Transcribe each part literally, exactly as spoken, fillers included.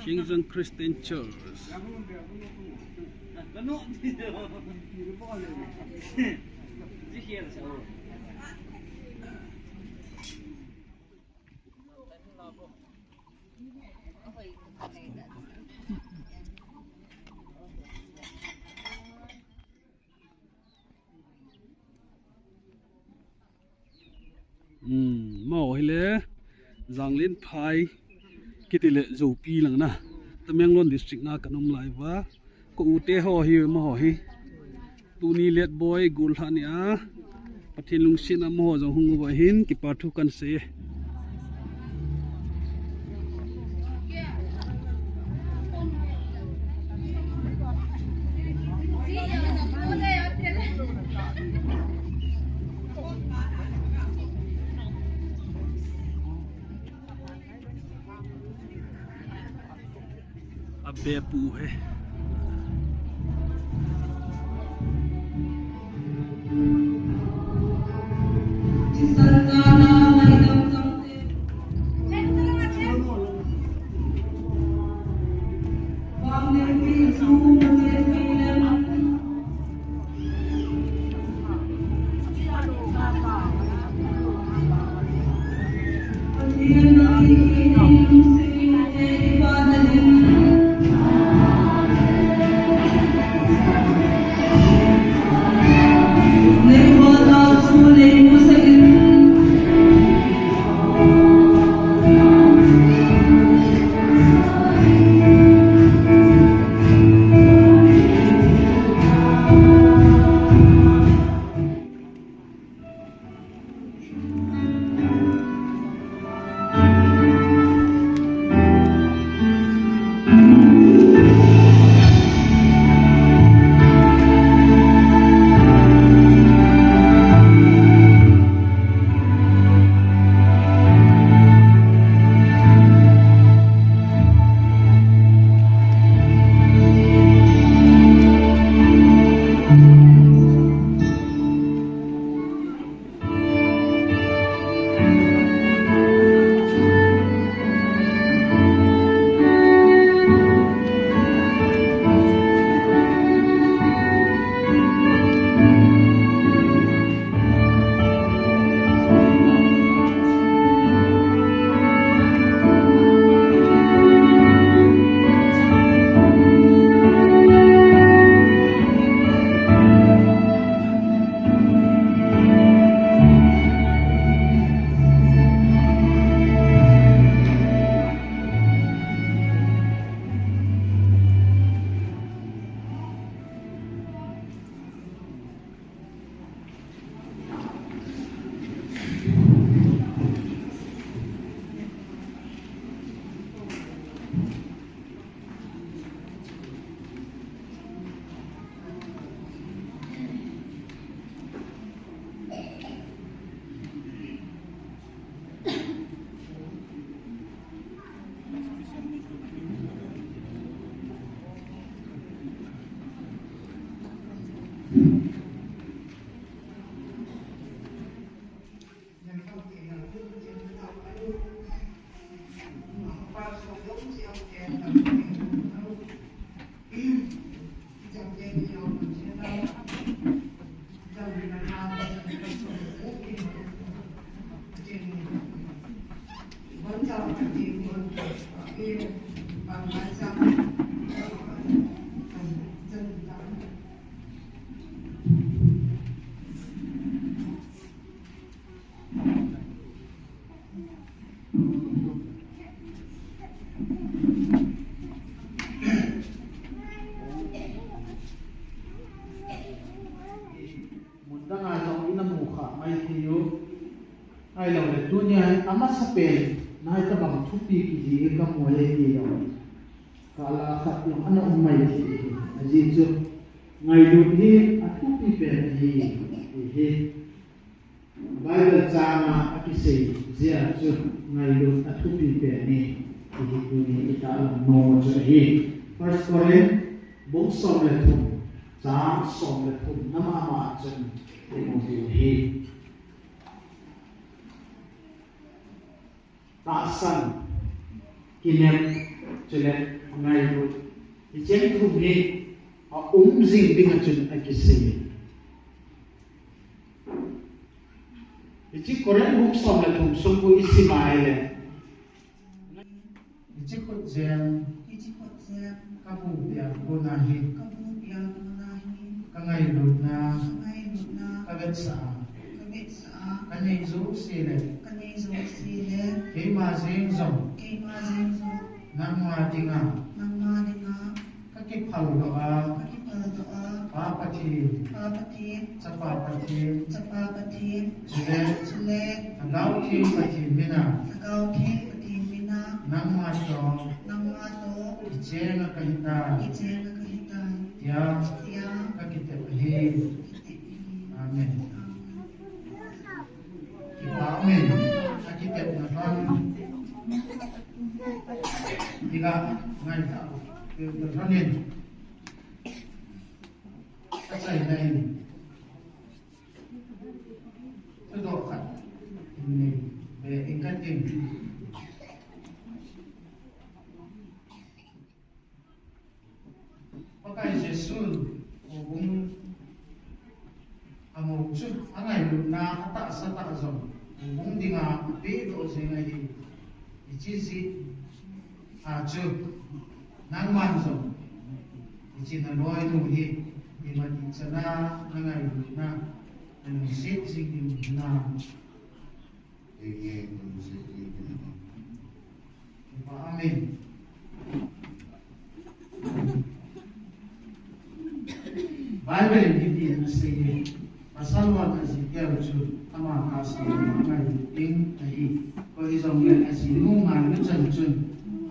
Ingjang Christian Church. Hmm, amaho hi le, Janglin Phai kiti le Zopi lang na, Tamenglong District na kan um lai uva. Ka u te ho hi, amaho hi. Tuni Letboi, gul lha ni a. Pathen lungset na amaho jong hung uva hin, kipa thu kan sei e. Abe pu he. Mun dang a jong ina mu kha mai thei u. Ahilou le, tunia hi amasapen, na hi tabang thupi kiti hi ka mu le ti lou. Ka la khat jong ana um mai thei hi. Ajeh chu, ngailut hi athupi pen ahi, ti hi. Bible chang a akisei jeh a chu ngailut athupi pen ahi, ti hi tuni i tahlang nom u chu ahi. First Corinth bung som le thum, chang som le thum na mama a chun i mu diu ahi. Tahsan, kinep, Chule, angailut. Hiche thum hi, aum jing ding a chun akisei. Hiche Corinth bung som le thum sung khu isim a ahile. Hiche khutjem. Hiche khutjem. Kabu piang kona hi. Kabu piang kona hi. Kangailutna. Kangailutna. Kavetsah a. Kavetsah a. Kanei jouse le. Kanei jouse le. Keima jeng jong. Keima jeng jong. Nangma dinga. Nangma dinga. Kakiphaldoh a. Kakiphaldoh a. Pa Pathen. Pa Pathen. Chapa Pathen. Chapa Pathen. Chule. Chule. Lhagao Theng Pathen mina. Lhagao Theng Pathen mina. Nangma toh. Nangma toh. Kichenga kahitai. Kichenga kahitai. Tia. Tia. Kakitep ahi. Kakitep ahi. Amen. Amen. Kipa umin, akitepna lhon. Iga ngaitah u, tepna lhon in. Achaina in. Thudoh khat. Nei, be in kating. Pakai Jesun houbung amu chu angailutna atahsa tah jong houbung dinga apehdoh jing ahi. Hiche jeh a chu nangman jong hiche naloinu hi imat ichan a nangailutna nalungset jing ding hinam. Amen. Bible in hitin asei e, pasal hon aji kel chu ama tahsa a ngailut ding ahi. Koi hijongle ajinu ngailu chan chun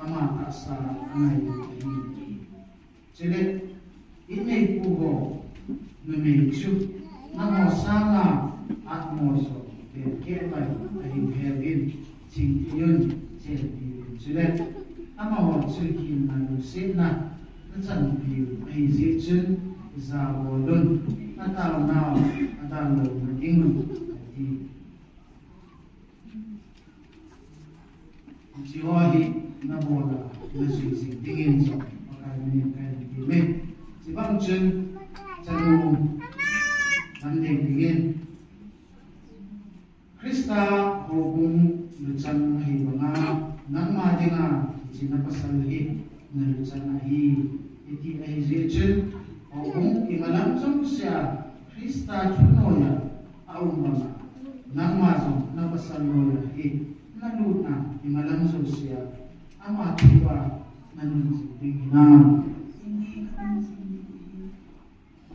ama tahsa a ngailut ahi. Chule, ineipu ho, numei chu, nangho sanga atmo jo, kehpai ahiu hen, chingthei un, chenpi un. Chule, amaho chu hinna lungsetna nachanpiu ahi jeh chun, jabolun, nataonau adallouna dingun, ati. Hicheho hi nabol a najui jing dingin jong Pakai min in kahin tem e. Chubang chun chanu Lamdei dingin Christa houbung luchang ahi banga nangma dinga hiche napasal hi naluchang ahi. Hiti ahi jeh chun houbung imalam jousea Christa thu noiya aum banga nangma jong napasal noiya hi nalutna imalam jousea ama thu a nanun jing ding hinam.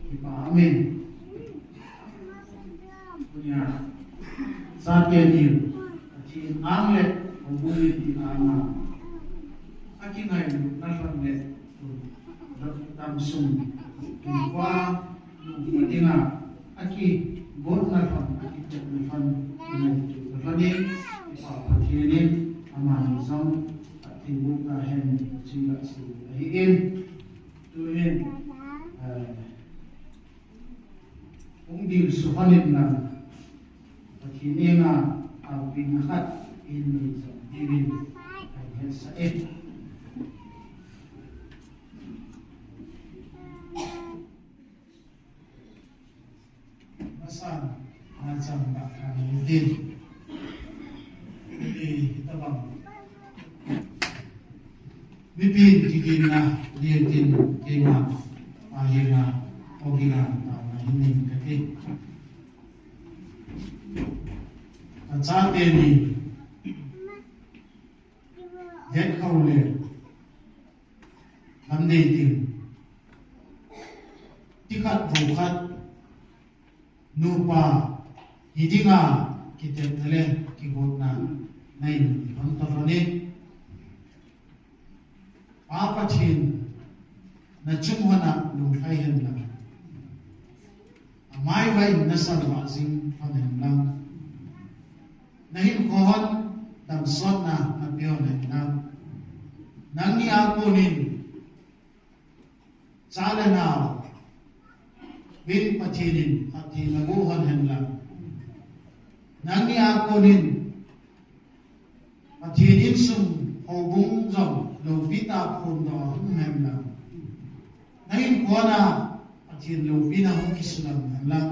Kipa, amen. Tunia, chate ni, Pathen ang le houbung mipi anga akingailutna lhon le, damsung, hinkho, nungpa dinga akigotna lhon, akitepna lhon, kingailutna lhon in, Kipa Pathen in amani jong phattheiboh tahen, chule asei ahin. Tuhin, eh, hung dilsu lhon in lang, Pathen henga taopina khat in nei jong diuvin kahin hetsah e. Masan, nachang ba khan din. Iti, tabang. Mipin kiginna, litin, kima, ahina, ogina, tama, hinin, kati. Kachate ni, het kau le, Lamdei ding. Tikhat bukhat nupa hi dinga kitepna le kigotna nei lhon ta lhon in. Pa Pathen nachung hon a lunglhai hen lang. Amai vai in nasalvah jing lhon hen lang. Nahinkho hon damsotna napeh hon hen lang. Nangni a konin cha le nao vin Pathen in phatthei naboh hon hen lang. Nangni a konin Pathen insung houbung jong Lopi tah phondoh hung hen lang. Na inkhona Pathen loupina hung kisulang hen lang.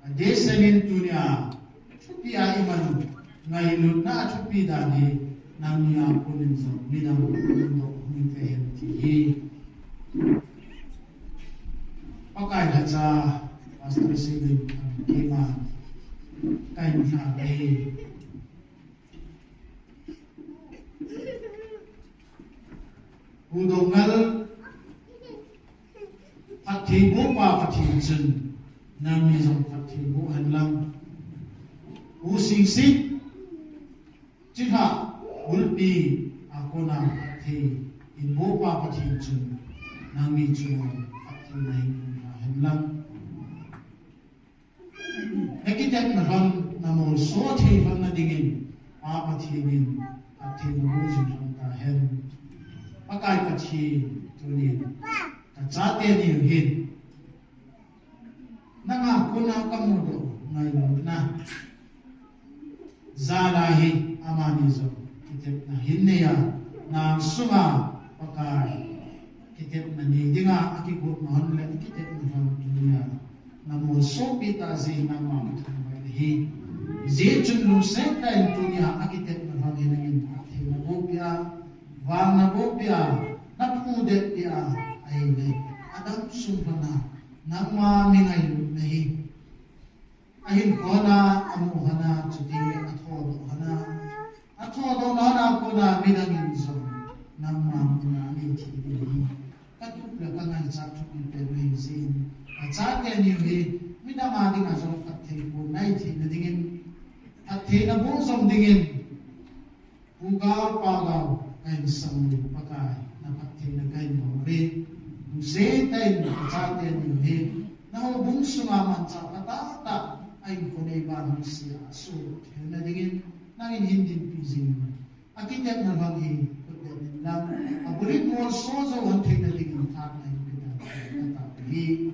Adehset in tunia thupi a iman ngailutna a thupi dan hi nangni a konin jong midang phondoh hung hite hen ti hi. Pakai lhacha Pastor Sibin keima kahin lha hi. Pu Dongal, phattheibohpa Pathen chun nangni jong phattheiboh hen lang. Pu Singsit, chilhah bulpi a kona phatthei hinbohpa Pathen chun nangni chun phattheina hinboh hen lang. Na kitepna lhon, na molso thei lhon na dingin, Pa Pathen in phatthei naboh jing lhon tahen. Pakai Pathen, tunin kachate ni u hin nanga kona kamudoh ngailutna jal a hi amani jong kitepna hin nei a, nang sunga Pakai kitepna nei dinga akigot na hon le kitepna hon tunia na molsopi tah jeh in nangma kathangvah nahi. Hijeh chun lungset tah in tunia akitepna hon hi nangin phatthei nabohpeh a, vang nabohpeh a, naphudet peh a, ahile adam sung lhon a nangma mi ngailutna hi ahinkhona, amu lhon a, chuti le athodoh lhon a, athodoh lhon a kona midang in jong nangma muna anei thei ding hi katup le kangaichat thupi pen u ahi jeh in, kachate ni u hi midang a dinga jong phatthei boh nai theina dingin, phatthei naboh jom dingin, Pu Gal, Pa Gal, kahin sam u Pakai, na phattheina kahin mong uve. Lungset tah in kachate ni u hi na houbung sunga manchah pha tahtah a hinkho neiban hung sea, asuhthei na dingin nangin hin dinpi jing in, akitepna lhon hi khut beh in lang, abul in molso jou hon theina dingin tha nahin pe tan, katahsan ahi.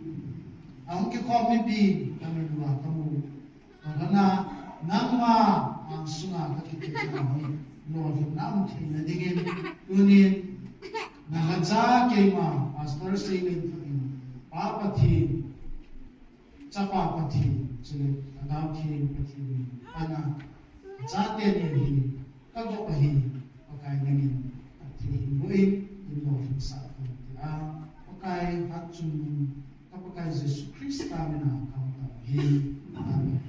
Ahung kikhom mipi kamin uva kamu Tua lhon a, nangma angsunga kakitepna hi lolhinna um theina dingin, tunin nalhacha keima Pastor Singin thangin, Pa Pathen, Chapa Pathen, chule Lhagao Theng Pathen min, ana, kachate ni hi kagop ahi, Pakai nangin phatthei hinboh in, hinlolhinsah in tia, Pakai hatchungnung ka Pakai Jesu Christa mina kahung tao ahi. Amen.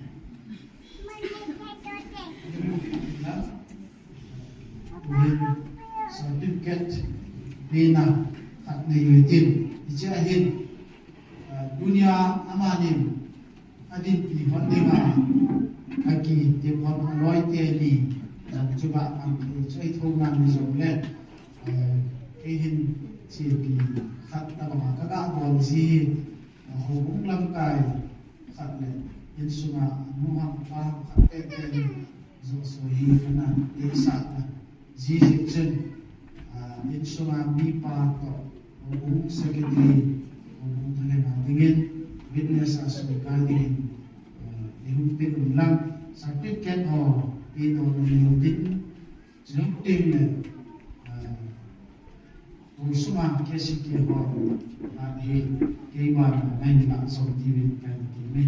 Tuhin certificate pena khat nei uhitin, hichea hin, ah, tunia amanin adinpi lhon dinga akitep lhon aloi teni, ah, chuba ang chu eithou ngan jongle, eh, kei hin chepi khat tabanga kaga bol ji hi, ah, houbung lamkai khat le insunga nu ham pa ham khat tete in joh soi hi kana deisah na ji jeh chun, ah, insunga mipa toh houbung secretary, houbung thangin a dingin witness a soi kai dingin, ah, eihung pe un lang, certificate ho pe doh na nei u din, Chuteng le, ah, kum sunga K C K ho, ah, hi keiman ngai la som ti ve kai ti me.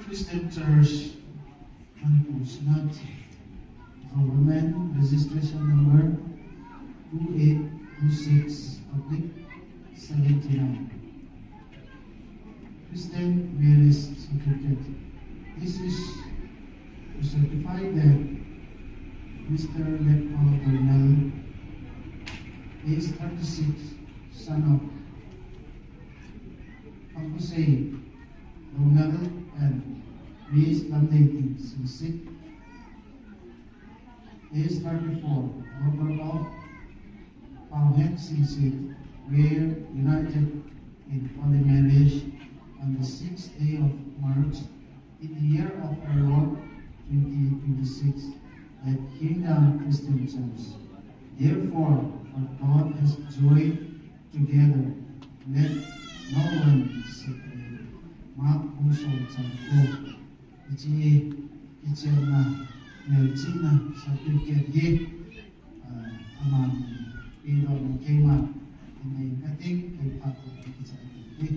Christian Church, Manipur Synod, Government Registration Number two eight two six, Public seventy-nine. Christian Marriage Certificate. This is to certify that Mister Letpao Daniel, age thirty-six, son of Pangkusei Daniel and Miss Lamneiting Singsit, age thirty-four, daughter of Paohen Singsit, were united in holy marriage on the sixth day of March in the year of our Lord twenty twenty-six at Kingdom Christian Church. Therefore, what God has joined together, let no one separate. Mark bung som chang ko. Hiche, hichenna, melchihna certificate hi, ah, aman, pehdoh nung keima, inei kating, kei phat ko kichai hi.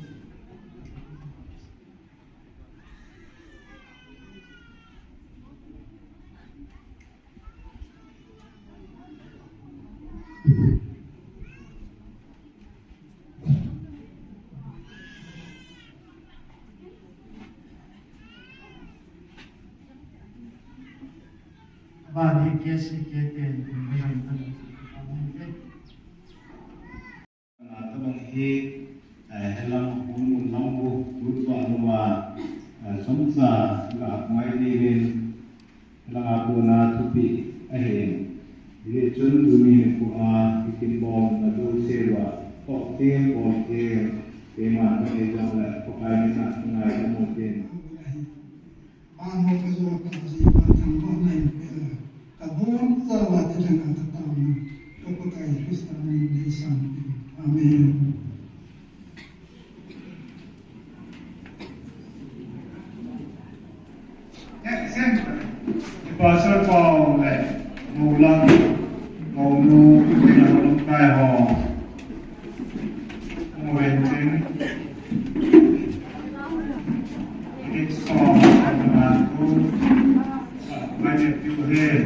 Bani kesi keten kun bejang tan. Tabang hi, eh, helang hun mun lang bu, lut ba nu ma, eh, somsa la mai ni rin, helang a bu na thupi ahin. Ri chun bu ni ku a, ikin bom na du se wa, tok te bom te, te ma na e jong la, ko kai ni na ngai ta mo te. Amen. Pastor Paul le, Moulam, Mounu, Mounu Kai ho. Mo ven tin. It song of the man who, uh, might have you here.